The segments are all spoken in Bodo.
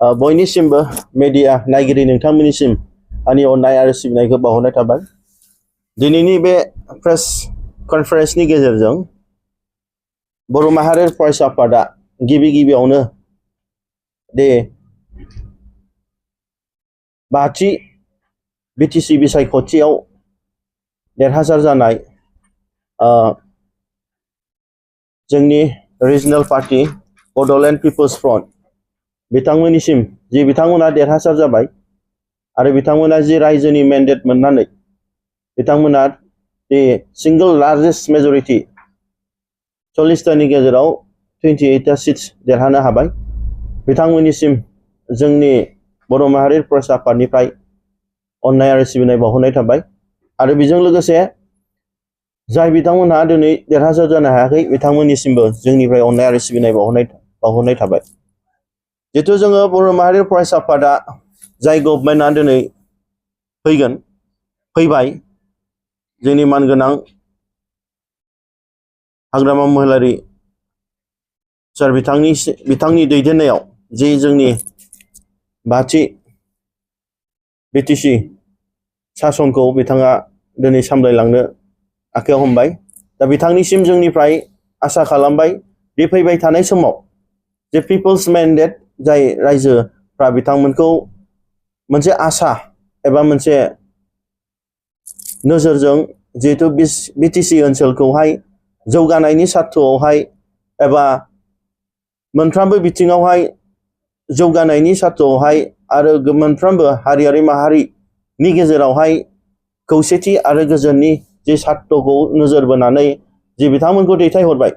बयनिसिमबो मीडिया नायगिरि नोंथांमोननिसिम आंनि अननाय आरो सिबिनायखौ बावहरनाय थाबाय। दिनैनि बे प्रेस कनफारेन्सनि गेजेरजों बर' माहारि फरायसा आफादा गिबियावनो दे 5थि बिटिसि बिसायख'थियाव देरहासार जानाय जोंनि regional party Bodoland People's Front बिथांमोननिसिम जि बिथांमोना देरहासार जाबाय आरो बिथांमोना जि रायजोनि मेन्डेट मोननानै बिथांमोना दि सिंगल लार्जेस्ट मेजरिटी 40टानि गेजेराव 28टा सिट्स देरहानो हाबाय। बिथांमोननिसिम जोंनि बर' माहारि फरायसा आफादनिफ्राय अननाय आरो सिबिनाय बावहरनाय थाबाय। आरो बेजों लोगोसे जाय बिथांमोनहा दिनै देरहासार जानो हायाखै बिथांमोननिसिमबो जोंनिफ्राय अननाय आरो सिबिनाय बावहरनाय थाबाय। जिहेतु जोङो बर' माहारि फरायसा आफादा जाय गभर्नमेन्टआ दिनै फैबाय जोंनि मानगोनां हाग्रामा महिलारि सार बिथांनि दैदेननायाव जे जोंनि 5थि बिटिसि सासनखौ बिथाङा दिनै सामलायलांनो आखायाव हमबाय। दा बिथांनिसिम जोंनिफ्राय आसा खालामबाय दि फैबाय थानाय समाव जे पिपल्स मेन्डेट जाय रायजोफ्रा बिथांमोनखौ मोनसे आसा एबा मोनसे नोजोरजों जिहेतु बिटिसि ओनसोलखौहाय जौगानायनि सार्थ'आवहाय एबा मोनफ्रोमबो बिथिङावहाय जौगानायनि सार्थ'आवहाय आरो मोनफ्रोमबो हारियारि माहारिनि गेजेरावहाय खौसेथि आरो गोजोननि जे सार्थ'खौ नोजोर बोनानै जि बिथांमोनखौ दैथायहरबाय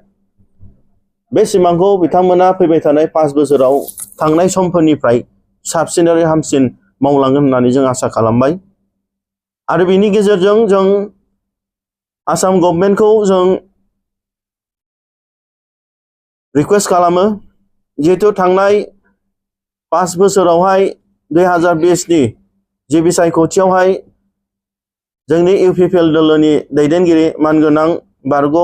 बे सिमांखौ बिथांमोना फैबाय थानाय 5 बोसोराव थांनाय समफोरनिफ्राय साबसिन आरो हामसिन मावलांगोन होननानै जों आसा खालामबाय। आरो बेनि गेजेरजों जों आसाम गभर्नमेन्टखौ जों रिक्वेस्ट खालामो जिहेतु थांनाय 5 बोसोरावहाय 2020नि जि बिसायख'थियावहाय जोंनि UPPL दोलोनि दैदेनगिरि मानगोनां बारग'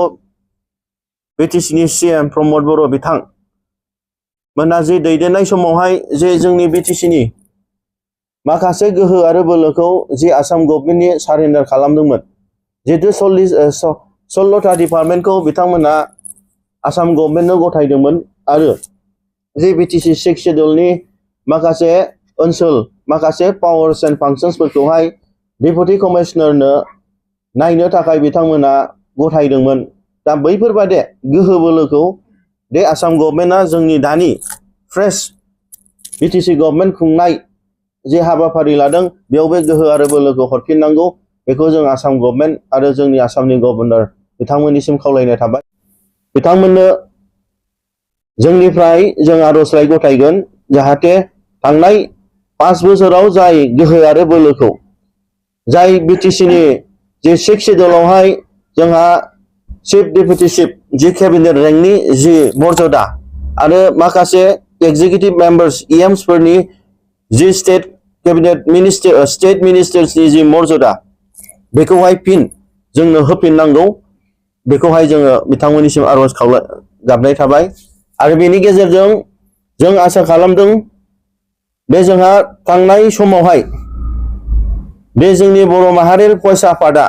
बिटिसिनि CM प्रमद बर' बिथां मोना जि दैदेननाय समावहाय जे जोंनि बिटिसिनि माखासे गोहो आरो बोलोखौ जि आसाम गभर्नमेन्टनि सारेन्डार खालामदोंमोन जिहेतु 16टा डिपार्टमेन्टखौ बिथांमोना आसाम गभर्नमेन्टनो गथायदोंमोन आरो जि बिटिसि 6 शेड्युलनि माखासे ओनसोल माखासे पावार्स एन्ड फांसन्सफोरखौहाय डेपुटि कमिशनारनो नायनो थाखाय बिथांमोना गथायदोंमोन। दा बैफोरबादि गोहो बोलोखौ बे आसाम गभर्नमेन्टआ जोंनि दानि फ्रेश बिटिसि गभर्नमेन्ट खुंनाय जे हाबाफारि लादों बेयाव बे गोहो आरो बोलोखौ हरफिननांगौ बेखौ जों आसाम गभर्नमेन्ट आरो जोंनि आसामनि गभर्नर बिथांमोननिसिम खावलायनाय थाबाय। बिथांमोननो जोंनिफ्राय जों आर'जलाइ गथायगोन जाहाथे थांनाय 5 बोसोराव जाय गोहो आरो बोलोखौ जाय बिटिसिनि जे 6 शेड्युलावहाय जोंहा चिफ डेपुटि चिफ जि केबिनेट रेंकनि जि मर्यादा आरो माखासे एक्जिकिउटिभ मेम्बार्स EMsफोरनि जि स्टेट केबिनेट मिनिस्टार स्टेट मिनिस्टार्सनि जि मर्यादा बेखौहाय फिन जोंनो होफिननांगौ बेखौहाय जोङो बिथांमोननिसिम आर'ज गाबनाय थाबाय। आरो बेनि गेजेरजों जों आसा खालामदों बे जोंहा थांनाय समावहाय बे जोंनि बर' माहारि फरायसा आफादा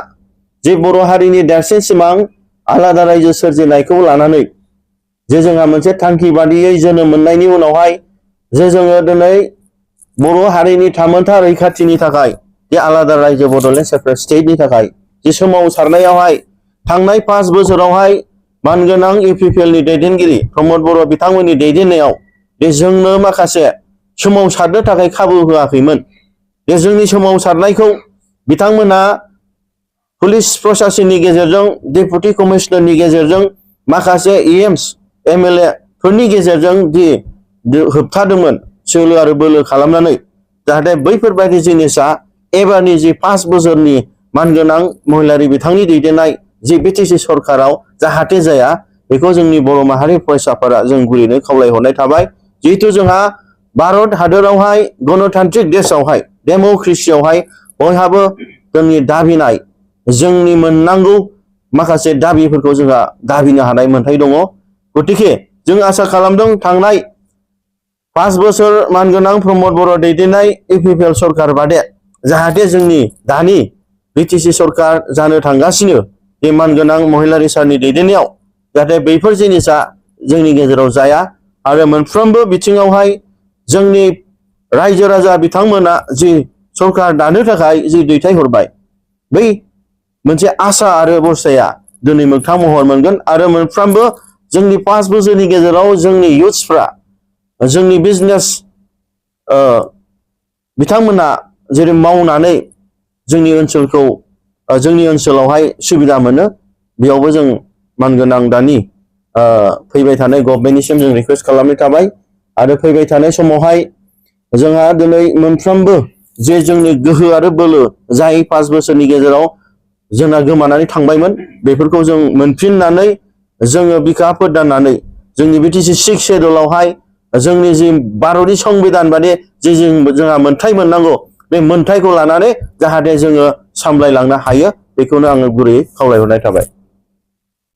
जे बर' हारिनि देरसिन सिमां आलादा रायजो सोरजिनायखौ लानानै जे जोंहा मोनसे थांखि बादियै जोनोम मोननायनि उनावहाय जे जोङो दिनै बर' हारिनि थामोनथा रैखाथिनि थाखाय जे आलादा रायजो बड'लेण्ड सेपारेट स्टेटनि थाखाय जे सोमावसारनायावहाय थांनाय 5 बोसोरावहाय मानगोनां UPPLनि दैदेनगिरि प्रमद बर' बिथांमोननि दैदेननायाव बे जोंनो माखासे सोमावसारनो थाखाय खाबु होआखैमोन। बे जोंनि सोमावसारनायखौ बिथांमोना पुलिस प्रशासननि गेजेरजों डेपुटि कमिशनारनि गेजेरजों माखासे EMs MLA फोरनि गेजेरजों दि होबथादोंमोन सोलो आरो बोलो खालामनानै जाहाथे बैफोरबायदि जिनिसा एबारनि जि 5 बोसोरनि मानगोनां महिलारि बिथांनि दैदेननाय जि बिटिसि सरकाराव जाहाथे जाया बेखौ जोंनि बर' माहारि फरायसाफोरा जों गुरैनो खावलायहरनाय थाबाय। जिहेतु जोंहा भारत हादरावहाय गणतान्त्रिक देशआवहाय डेम'क्रेसियावहाय बयहाबो जोंनि दाबिनाय जोंनि मोननांगौ माखासे दाबिफोरखौ जोंहा दाबिनो हानाय मोन्थाय दङ। गतिके जों आसा खालामदों थांनाय 5 बोसोर मानगोनां प्रमद बर' दैदेननाय UPPL सरकार बादे जाहाथे जोंनि दानि BTC सरकार जानो थांगासिनो बे मानगोनां महिलारि सारनि दैदेननायाव जाहाथे बैफोर जिनिसा जोंनि गेजेराव जाया आरो मोनफ्रोमबो बिथिङावहाय जोंनि रायजो राजा बिथांमोना जि सरकार दानो थाखाय जि दैथायहरबाय बै मोनसे आसा आरो बस्थाया दिनै मोगथां महर मोनगोन आरो मोनफ्रोमबो जोंनि 5 बोसोरनि गेजेराव जोंनि युथ्सफ्रा जोंनि बिजनेस बिथांमोना जेरै मावनानै जोंनि ओनसोलखौ जोंनि ओनसोलावहाय सुबिदा मोनो बेयावबो जों मानगोनां दानि फैबाय थानाय गभर्नमेन्टनिसिम जों रिक्वेस्ट खालामनाय थाबाय आरो फैबाय थानाय समावहाय जोंहा दिनै मोनफ्रोमबो जे जोंनि गोहो आरो बोलो जाय 5 बोसोरनि गेजेराव जोंना गोमानानै थांबायमोन बेफोरखौ जों मोनफिननानै जोङो बिखा फोरदाननानै जोंनि BTC 6 शेड्युलावहाय जोंनि जि भारतनि संबिधान बादि जे जोंहा मोनथाय मोननांगौ बे मोनथायखौ लानानै जाहाथे जोङो सामलायलांनो हायो बेखौनो आङो गुरैयै खावलायहरनाय थाबाय।